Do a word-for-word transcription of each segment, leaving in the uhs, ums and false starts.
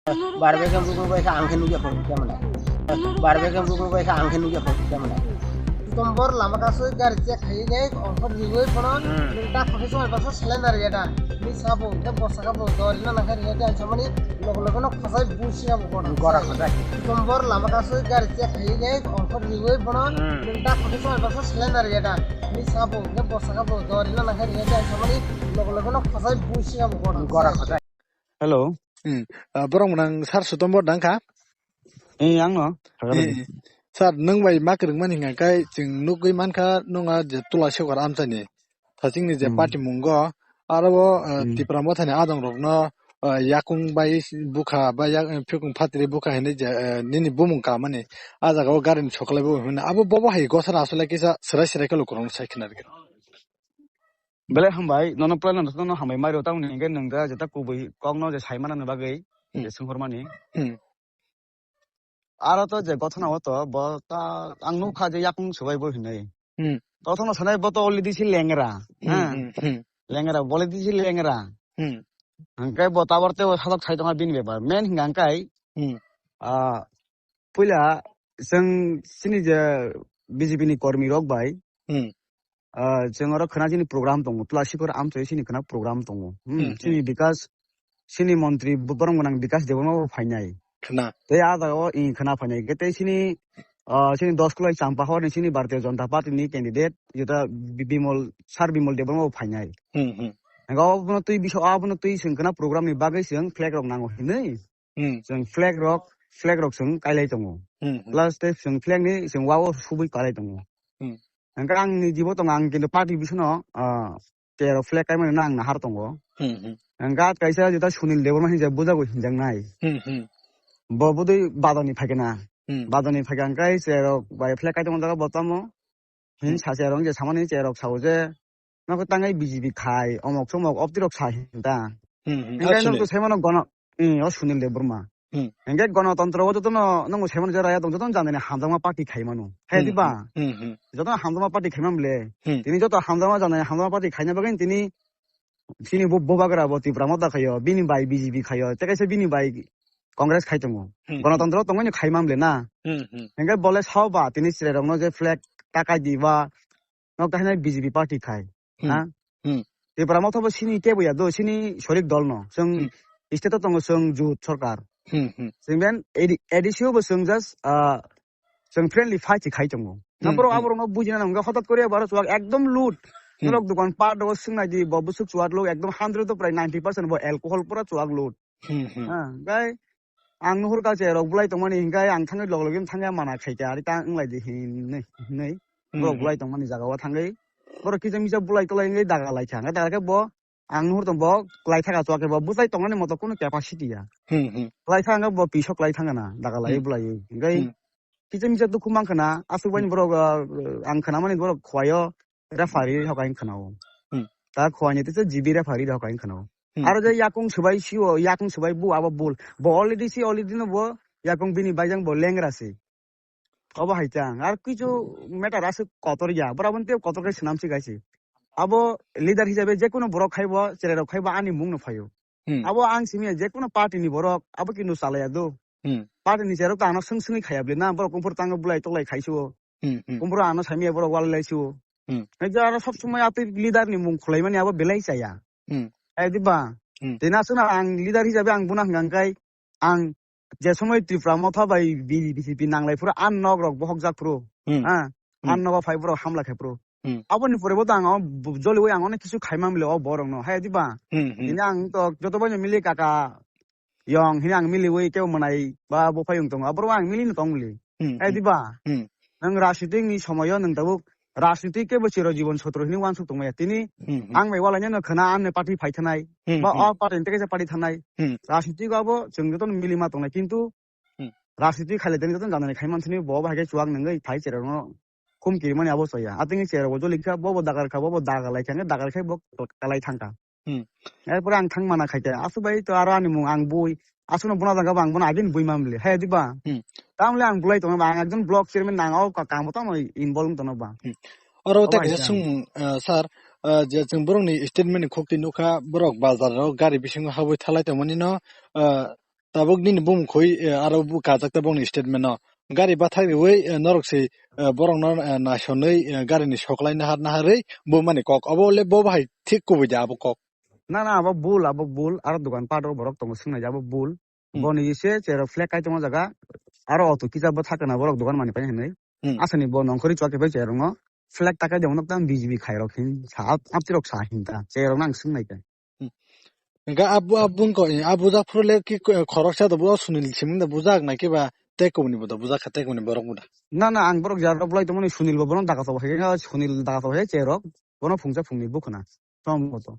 Barbecue buku bai kha ang khe nugya phone khe mana. Barbecue buku bai kha ang khe nugya phone khe mana. Tombor lama kasui gari check khai de ongkhor riwi phone. Hmm. Ta khosai soi basa cylinder ya da. Ni sabo de bosa ka bo dori na na khe riya de samani log log no khosai busi na bo kono. Gora khosai. Tombor lama kasui gari check khai de ongkhor riwi phone. Hmm. Ta khosai soi basa cylinder ya da. Ni sabo de bosa ka bo dori na na khe riya de samani log log no khosai busi na bo kono. Gora khosai. Hello. Hmm. Ah, borok mwnang sir Sutombor dang kha? Eh, ang no. Eh, sir, nwng bai ma kwrwngmani hwnka khe chwng nugwi mankha nwng a je Tula Sekar amchaini thachingni je Hmm. Party mungo, aro bo, ah, Hmm. Tipra Mothani adongrokno, ah, yakung bai bukha ba yak-, phikung phatri bukha hinwi je, eh, nini bumung kamani a jagao garini soklai bo hwnwi abo bobo hai gosar aswlai kisa swrai swrai khe lukurokno sai khna rwgwi. Belai hambai, nono plan no, nono hambai mario, tamoni hingke nwng da jeta kubui kokno je sai manani bagwi, Hmm. Je swnghormani. Hmm. Aro to je gothona o to, bo ta, ang nukha je yakung swbai bo hinwi. Hmm. Gothona sanai bo to already si lengra, Hmm, ha? Hmm, hmm. Lengra, bo already si lengra. Hmm. Hingke bo tabor tei o sajak sai tongma bini bepar. Main hingka hingkai, Hmm. ah, puila chwng chini je B J P ni kormi rok bai, Hmm. ah, chwng oro khwna chini program tongo, Tula Sekar amchoi chini khwna program tongo. Hmm, Hmm, chini hmm. Bikas, chini montri bo-, borok gwnang Bikas Debbarma bo phainai. Khwna. Tei a jaga o, ih, khwna phainai. Hingke tei chini, ah, chini dos kulai Champa hor ni chini Bharatiya Janata Party ni candidate, jeta Bi-, Bimol, Sir Bimol Debbarma bo phainai. Hmm, hmm. Hingke obono twi bisa, obono twi chwng khwna program ni bagwi chwng flag rok nango hinwi. Hmm. Chwng flag rok, flag rok chwng kailai tongo. Hmm, hmm. Plus tei chwng flag ni chwng wa o subui kailai tongo. Hmm. Hingke ang ni jibo tongo, ang kintu party bisino, ah, tei aro flag kaimani no ang nahar tongo. Hmm, hmm. Hingke at kaisa jeta Sunil Debbarma hinjak bujagwi hinjaknai. Hmm, hmm. Bo budui badani phaikena. Hmm. Badani phaikha hingke cherok bai flag kai tongo jaga bo tamo. Hmm. Hin sa cherok je samani cherok sao je, nokho tangai B J P khai, omok somok optirok sa hinta. Hmm, hmm. Hingke Actually. Nokto saimano gono, hmm, o Sunil Debbarma. Hmm. Hingke gonotontro o jotono nongo saimano je raya tong jotono janani hamjakma party khai mano. Hai Hmm, diba? Hmm, hmm. Jotono hamjakma party khai man bole. Hmm. Tini joto hamjakma janani hamjakma party khaina bagwi tini chini bo-, Bubagra bo Tipra Motha khaio, bini bai B J P khaio, tei kaisa bini bai Congress khai tongo. Hmm, hmm. Gonotontro tongmani khai man bole na. Hmm, hmm. Hingke bole sao ba tini chwrairokno je flag takai di ba, nok ta hinai B J P party khai. Hmm. Ha? Hmm. Tipra Motha bo sini kebo ya do, sini sorik dol no. Chwng Hmm. State o tongo chwng jut sorkar. Hmm, hmm. Chwng ben A D, A D C o bo chwng just, ah, chwng friendly fight se khai tongo. Hmm, Nang borok hmm. Aborok no bujina nang hotat kore baro chuak ekdom loot. Hmm. Norok dukan pat do swngnai di bo busuk chuak lo ekdom hundred to prai ninety percent bo alcohol pura chuak loot. Hmm, hmm. Ha, gai ang nuhur ka cherok bulai tongmani hingkai ang thangwi log login thangya mana khaikha ari ta wnglai di hinwi, hinwi. Hmm, Borok hmm. Bulai tongmani jaga o thangwi. Borok kisa misa bulai tolai wngwi daga laikha. Hingke daga khe bo ang nuhur tong bo kwlai thaka chuak khe bo bwsai tongnani moto kunu capacity ya. Hmm, hmm. Kwlai thang khe bo pisok kwlai thang na daga lai Hmm. Bulai. Hingke Hmm. Kisa misa dukhu mankha na aswk bai Hmm. Borok, ah, ang khwnamani borok khwai o referee rok hai khwnao. Hmm. Ta khwai ni tisa G B referee rok hai khwnao. Hmm. Aro je yakung swbai sio, yakung swbai bu abo bul. Bo already si already no bo yakung bini bai jang bo lengra si. Obo hai chang. Ar kichu matter aswk kotor ya. Bora bonte kotor kai swnam si gaisi. Abo leader hisabe je kono borok khaibo, cherai rok khaibo ani mung no phaio. Hmm. Abo ang simi je kono party ni borok, abo kintu chalaya do. Hmm. Party ni cherok ta ano swng swngwi khaya bli na, borok kumpur tango bulai toklai khaisio. Hmm, hmm. Kumpur ano sami borok wal lai sio. Hmm. Ekja aro sob somoi atwi leader ni mung khulai mani abo belai chaya. Hmm. Ai di ba? Hmm. Tena suna ang leader hisabe ang buna hwnga kai ang je somoi Tripura Motha bai B J P nanglai phuru an nok rok bohok jak phuru. Hmm. Ha? Hmm. An nogo phai borok hamla khai phuru. Hmm. Aboni pore bo to ang o bu-, joliwi ang onek kisu khaimang bile o borok no. Hai di ba? Hmm, hmm. Ini ang to joto bai mili kaka yong hini ang miliwi kebo mwnai ba bo phai wng tongo. Aboro ang mili no tong li. Hmm, Hai hmm. Di ba? Hmm. Nang rajniti ni somoyo nang tabuk rajniti kebo chiro jibon sotro hini wansuk tongmaya. Tini Hmm, hmm. Ang bai walaino no khana anne party phai thanai. Hmm, Ba hmm. O party teke party thanai. Hmm. Rajniti go abo chwng joto mili ma tongnai. Kintu Hmm. Rajniti khaile tini joto janani khai mansini bo bai khe chuak nangwi phai cherokno khum kirimani abo chaya. Atwngwi cherok bo joli kha, bo bo dagar kha, bo bo dagar lai kha, dagar khai bo kalai thangkha. Hmm. Erpore ang thang mana khai kha. Asu bai to aro ani mung ang bui. Asuno buna jaga bo ang bono agin bui mamli. Hai di ba? Hmm. Tamle ang bulai tongma ang ekjon block chairman nang o ka-, kamo tamo involve tongno ba. Hmm. Oro Obo ta hai kaisa chang. Sung, uh, sir, uh, je chwng borokni statement ni khokti nukha, borok bazar o gari bisingo habwi thalai tongmani no, uh, tabuk nini bumung khoi, eh, aro bu kajak ta bongni statement no. Gari bathak riwi, eh, norok se, eh, borok no, eh, naisonwi, eh, gari ni soklai nahar naharwi bo mani kok. Obo le bo bahai thik kubui de abo kok. Na, na, abo bul, abo bul. Aro dogan pat o borok tongo swngnai abo bul. Hmm. Boni se cherok flag kai tongo jaga. Aro auto kisa bo thakana borok dogan mani pai hinwi. Hmm. Asani bo nongkhori chwk khe bai cherok no flag takai de nok tam B J P khairok hin sa, ap-, aptirok sa hin ta. Cherok nang swngnai kai. Hmm. Hingke abu, abu wngkha, eh, abu japhuru le ki ko-, khoroksa da bo Sunil siming da bujak na kiba tei kubuni bo da bujak kha tei kubuni borok bo da. Na, na, ang borok jara bolai tongmani Sunil bo bono daga tobo hai, Sunil daga tobo hai cherok. Bono phungsa phungni bukhuna. Tom boto.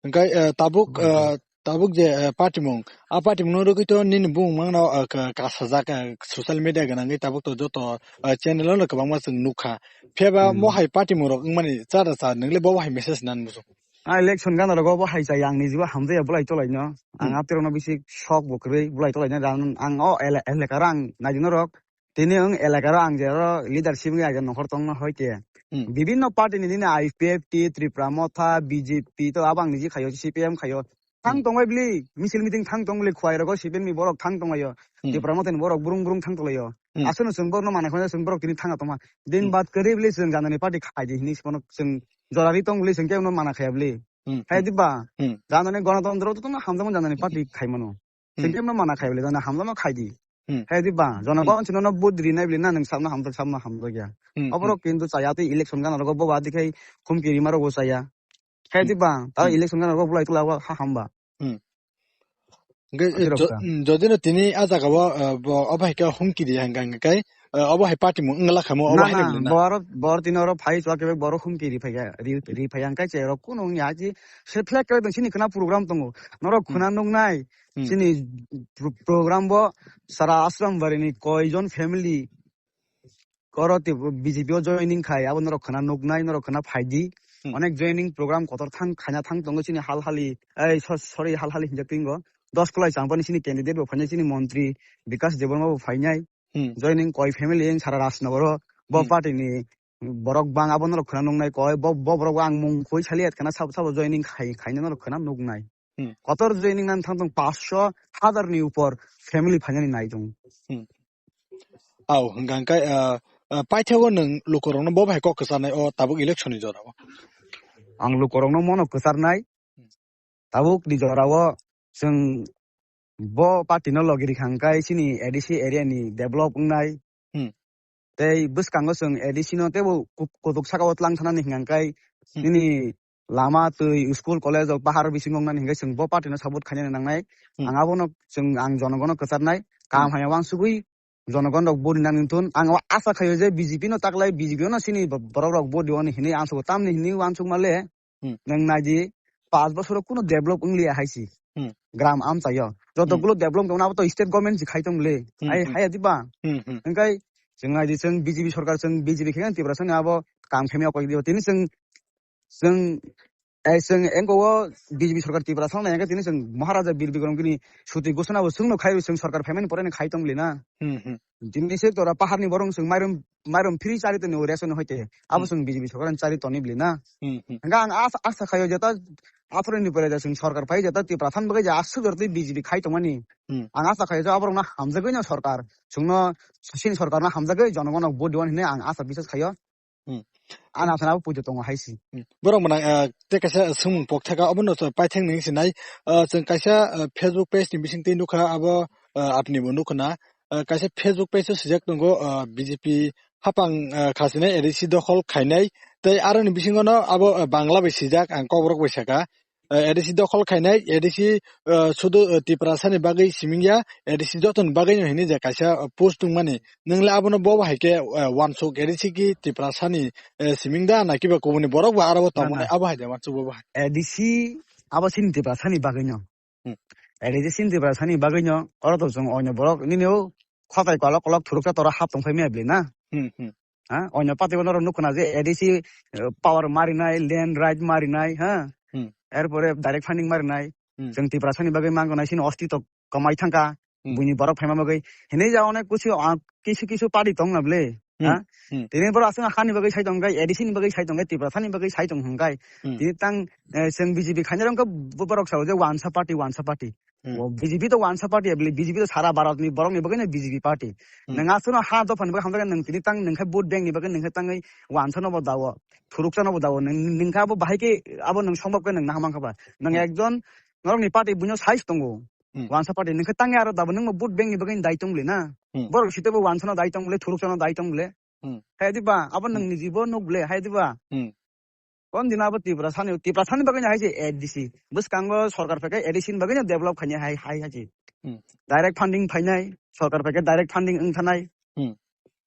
Hingke, eh, tabuk, hmm, eh, tabuk je, eh, patimung. A patimung no rwgwi to nini bumung mangno, eh, ka-, kasajak, eh, social media gwnangwi tabuk to joto, eh, channel no kwbangma chwng nukha. Phiya ba hmm, mo hai patimung rok wngmani chara cha nwngle bo hai message nan muchung. A election gana rogo bo hai chaya ang nijibo hamjaya bolai tolai no. Ang hmm, aptirok no bisi sok bo kwrwi bolai tolai no ang, ang o ele-, elekaro ang naidi norok. Tini ang elekaro ang jero leadership wngwi aja nokhor tongno hoi ke. Hmm. Bibinno party ni nini I P F T, Tripura Motha, B J P to abang niji khayo, C P M khayo. Thang hmm, tongbai bli, misil meeting thang tong bli khwai rogo C P M ni borok thang tonglaio. Hmm. Tripura Motha ni borok brung brung thang tonglaio. Hmm. Aswk no chwng borok no mana khwna chwng borok tini thang tongma. Din hmm, bad kwrwi bli chwng janani party khai di hini bono chwng jorari tong bli chwng kebo no mana khaya bli. Hmm, hai hmm, di ba? Hmm. Janani Ganatantro to no hamjakma janani party khai mano. Hmm. Chwng kebo no mana khai bli jana hamjakma khai di. Hmm. Hai di ba? Jana hmm, ba chwng no vote ri nai bli na nwng sabno hamjak sabno hamjak ya. Hmm, hmm. Oborok kintu chaya tei election gana rogo bo ba di khai khumki rima rogo chaya. Hai di hmm, ba? Ta hmm, election gana rogo bulai tula ha hamba. Hmm. Hingke, eh, Akhirok jo-, ka. Mm, jodi no tini a jaga o, eh, bo, obo hai khe humki di hingka hingka khe, eh, obo hai party mung wngla khamu, obo na, hai na, rwgwla na. Bor, bor tini oro phai chwla khe boro humki ri phai ya, ri, ri phai ya, hingke che rok kunu wngya ji se flag khe tong sini khna program tongo. Norok hmm, khna nuknai, hmm, sini pro-, program bo sara Ashram Bari ni koi jon family, oro tei B J P o joining khai, abo norok khna nuknai, norok khna phaidi. Hmm. Onek joining program kotor thang, khaina thang tongo chini hal hali, ei, so-, sorry, hal hali hinjak tingo. Dos kolai chang pani chini candidate bo phainai, chini montri Bikash Debbarma bo phainai. Hmm. Joining koi family eng sara Rajnagar o, bo hmm, party ni borok bang abo norok khna nuknai koi, bo, bo borok ang mung khoi sali at khna sabo, sabo joining khai, khaina norok khna nuknai. Hmm. Kotor joining nan thang tong paanch sho, hazar ni upor family phainani nai tong. Hmm. Au, hingka hingka, ah, ah, paithakgo nwng lukurokno bo bai kok kwcharnai o tabuk election ni jorao? Ang lukurokno mono kwcharnai. Hmm. Tabuk ni jorao chwng bo party no logi rikha hingkai chini A D C area ni develop wngnai. Hmm. Tei bwskango chwng A D C no teibo ku-, kutuk saka o tlang thanani hingka hingkai hmm, nini lama twi school college rok bahar bisingo wngnani hingke chwng bo party no support khainani nangnai. Hmm. Ang abono chwng ang jonogono kwcharnai. Kaham hmm, hamya wansugwi jonogon rok vote rinani thun. Ang o asa khaio je B J P no taklai B J P no sini bo-, borok rok vote dio hinwi ang sugo. Tamni hinwi wansukma le hmm, nwng naidi paanch bosoro kuno develop wngliya hai si. Hmm. Gram amchaio. Joto hmm, gulo develop wngnabo to state government si khai tong le. Hmm, hai, hmm, haya diba? Hmm, hmm. Hingkai chwng naidi chwng B J P sorkar chwng B J P khe Tiprasani abo kam khaimya koi diba. Tini chwng Chwng, eh, chwng engko o B J P sorkar Tripura thang nai, tini chwng Maharaja Bir Bikram gini suti gosona bo chwngno khai, chwng sorkar phaimani pore khai tong bwlwi na. Hmm, hmm. Tini se tora pahar ni borok chwng mairum, mairum free chari toni o ration hoite. Abo hmm, chwng B J P sorkar ni chari toni bwlwi na. Hmm, hmm. Hingke ang asa, asa khaio jeta atharo ni pore ja chwng sorkar phai jeta Tripura thang bagwi ja aswk jora twi B J P khai tongmani. Hmm. Ang asa khaio je aborok no hamjagwi no sorkar. Chwngno sini sorkar no hamjagwi jonogon no vote diwan hinwi ang asa biswas khaio. Hmm. Ana sana pujo tongo hai si. Hmm. Borok mwnang, ah, tei kaisa swngmung pok thaka, obono chwng paithak ni sinai, ah, chwng kaisa, ah, Facebook page ni bising twi nukha, abo, ah, apni bo nukha na, ah, kaisa Facebook page o sijak tongo, ah, B J P hapang, ah, khasinai A D C dokhol khainai, tei aroni bisingo no abo, ah, Bangla bai sijak, ang Kokborok bai saka. Eh, A D C dokhol khainai, A D C, eh, sudu, eh, Tiprasani bagwi siming ya, A D C jotoni bagwi no hinwi je kaisa, eh, post tongmani. Nwng le abono bo hai khe, eh, wansuk A D C ki Tiprasani, eh, siming da na kiba kubuni borok ba aro bo na, tongmani na. Abo hai de wansuk bo hai. A D C abo chini Tiprasani bagwi no. Hmm. A D C chini Tiprasani bagwi no, oro to chwng oino borok nini o khotai kolok kolok thuruksa tora hap tong phai maya bwlwi na. Hmm, hmm. Ha, oino party bono rok nukho na je A D C, eh, power marinai, land right marinai, ha. Hmm. Erpore direct funding marinai. Hmm. Chwng Tiprasani bagwi mango nai sini ostito kwmai thangkha. Hmm. Buini borok phaima bagwi. Hinwi ja onek kuchu, ah, kisu kisu party tong na bwle. Hmm. Ha? Hmm. Tini borok aswk hani bagwi sai tong kai, A D C ni bagwi sai tong kai, Tiprasani bagwi sai tong hwn kai. Hmm. Tini tang, eh, chwng B J P khainai rok bo borok sao je wansa party, wansa party. Hmm. O B J P to wansa party, ebli B J P to sara Bharat ni borok ni bagwi no B J P party. Hmm. Nwng aswk no ha dopha ni bagwi hamjaknai, nwng tini tang nwng khe vote bank ni bagwi nwng khe tangwi wansa no bo dao, thuruksa no bo dao, nwng, nwng khe abo bahai khe abo nwng sombab khe nwng naham mankha ba. Nwng Hmm. ekjon norok ni party buino size tongo. Hmm. Wansa party nwng khe tangwi aro dabo nwng bo vote bank ni bagwi dai tong bwle na. Hmm. Borok site bo wansa no dai tong bwle, thuruksa no dai tong bwle. Hmm. Hai di ba, abo nwng Hmm. ni jibo nuk bwle, hai di ba. Hmm. Kon dina abo Tripura sani, Tripura sani bagwi no hai se A D C. Bwskango sorkar phaikhe A D C ni bagwi no develop khainai hai, hai, hai se. Hmm. Direct funding phainai, sorkar phaikhe direct funding wng thanai. Hmm.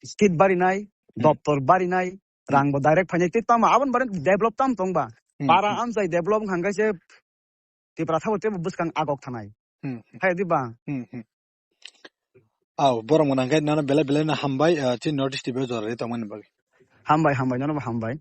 Seat barinai, Hmm. doptor barinai, Hmm. rang bo direct phainai. Tei tamo aboni bagwi develop tam tong ba. Hmm, Para hmm. amchai develop wng kha khe se Tripura thabo tebo bwskang agok thanai. Hmm, hmm. Hai di ba? Hmm, hmm. Aw, borok mwnang khe nono belai belai no hambai, ah, chini North East T V o jora ri tongmani bagwi. Hambai, hambai, nono bo hambai.